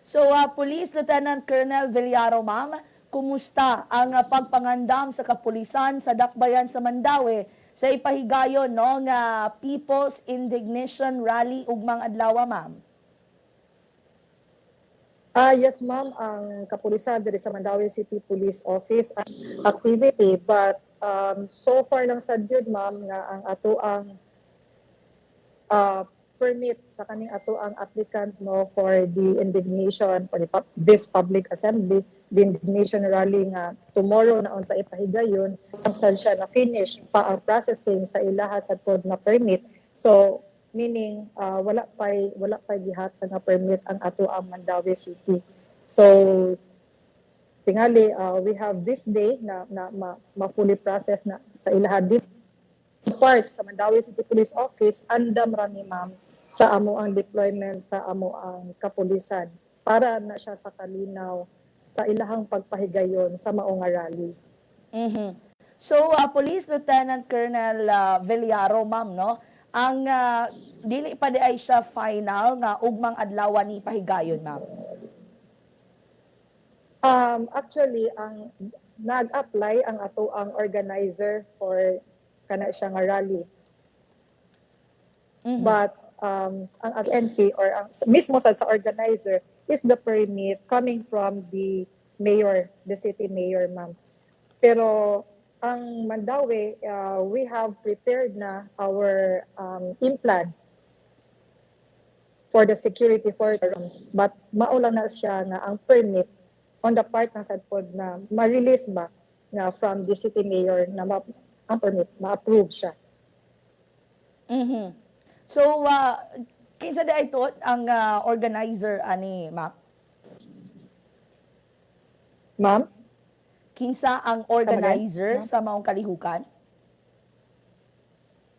So, Police Lieutenant Colonel Villaro, ma'am, kumusta ang pagpangandam sa kapulisan sa Dakbayan sa Mandaue sa ipahigayon, no, nga People's Indignation Rally ugmang adlaw, ma'am? Ah, yes, ma'am, ang kapulisan diri sa Mandaue City Police Office ang activity, but so far lang sad gyud, ma'am, nga ang ato ang permit sa kaning ato ang applicant, no, for the indignation for this public assembly, the indignation rally nga tomorrow na unta ipahigayon, ang sad siya na finish pa ang processing sa ilaha sa code na permit. So meaning wala pay gihatag nga permit ang ato ang Mandaue City. So tingali we have this day na ma fully process na sa ilaha dito part sa Mandaue City Police Office. Andam ra ni, ma'am, sa amo ang deployment sa amo ang kapulisan para na siya sa kalinaw sa ilahang pagpahigayon sa mao nga rally. So, Police Lieutenant Colonel Villaro, ma'am, no? Ang dili pa di ay siya final nga ugmang adlaw ni pahigayon, ma'am? Actually, ang nag-apply ang ato ang organizer for kana siya nga rally. But ang NP or ang mismo sa organizer is the permit coming from the mayor, the city mayor, ma'am. Pero ang Mandaue, we have prepared na our implan for the security for, but mao lang na siya nga ang permit on the part ng sad pod na ma-release ba nga from the city mayor na ang permit ma-approve siya. So, kinsa di ay to ang organizer ani, ma'am? Ma'am? Kinsa ang organizer Ma'am? Sa maong kalihukan?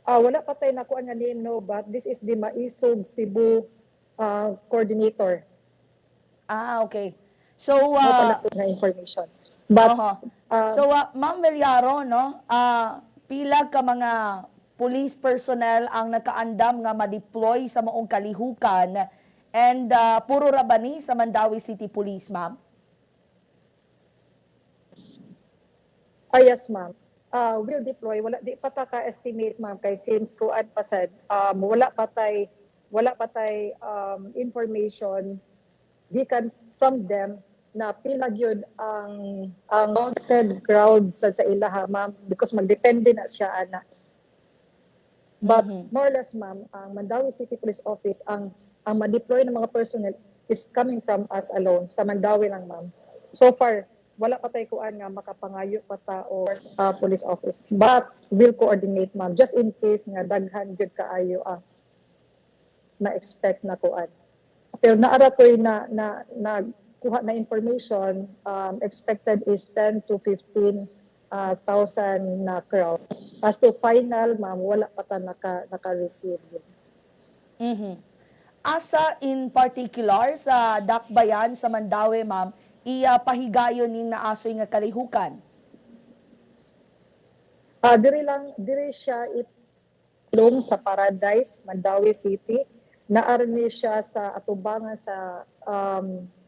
Ah, wala pa tayo nakuha nga name, no, but this is the Maisug Cebu coordinator. Ah, okay. So, Mo pala to na information. But So, Ma'am Villaro, no, pila ka mga police personnel ang nakaandam nga ma-deploy sa maong kalihukan and puro ra ba ni sa Mandaue City Police, ma'am? Ah, yes, ma'am. Will deploy, wala di pa ta ka-estimate, ma'am, kay since kuan pa sad, wala pa tay information gikan from them na pila gyud ang counted crowd sa ilaha, ma'am, because magdepende na siya ana. But more or less, ma'am, ang Mandaue City Police Office, ang ma-deploy ng mga personnel is coming from us alone sa Mandaue lang, ma'am. So far wala pa tay kuan nga makapangayo pa ta or police office. But we'll coordinate, ma'am, just in case nga daghan gyud kaayo ang ma-expect na kuan. Pero naara toy na kuha na information, expected is 10 to 15 thousand na crowd. As to final, ma'am, wala pa ta naka-receive. Asa in particular sa Dakbayan sa Mandaue, ma'am, iya pahigayon ning naasoy nga kalihukan? Ah, diri lang, diri siya ilong sa Paradise, Mandaue City. Naarni siya sa atubangan sa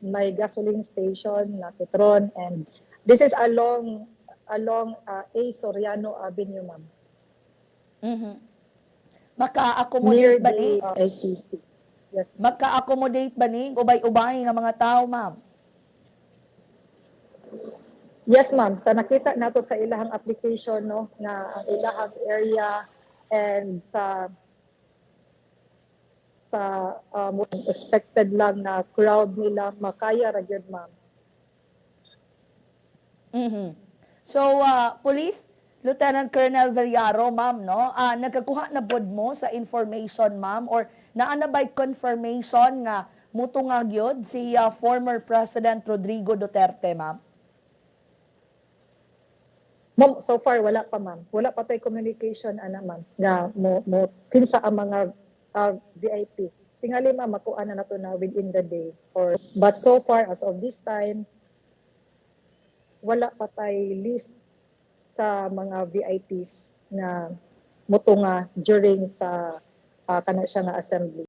may gasoline station na Petron, and this is along A. Soriano Avenue, ma'am. Near Near Maka-accommodate ba ni? The ICC. Yes. Maka-accommodate ba ni ubay-ubay nga mga tao, ma'am? Yes, ma'am. Sa nakita nato sa ilahang application, no, nga ang ilahang area and sa expected lang na crowd nila, makaya ra gyud, ma'am. So, Police Lieutenant Colonel Villaro, ma'am, no? Nagkakuha na bod mo sa information, ma'am, or naa na ba'y confirmation nga mutunga gyud si former President Rodrigo Duterte, ma'am? Ma'am, so far wala pa, ma'am. Wala pa tay communication ana, ma'am, nga mo kinsa ang mga VIP. Tingali, ma'am, makuha na nato na within the day or, but so far as of this time wala pa tay list sa mga VIPs na mutunga during sa kana siya nga assembly.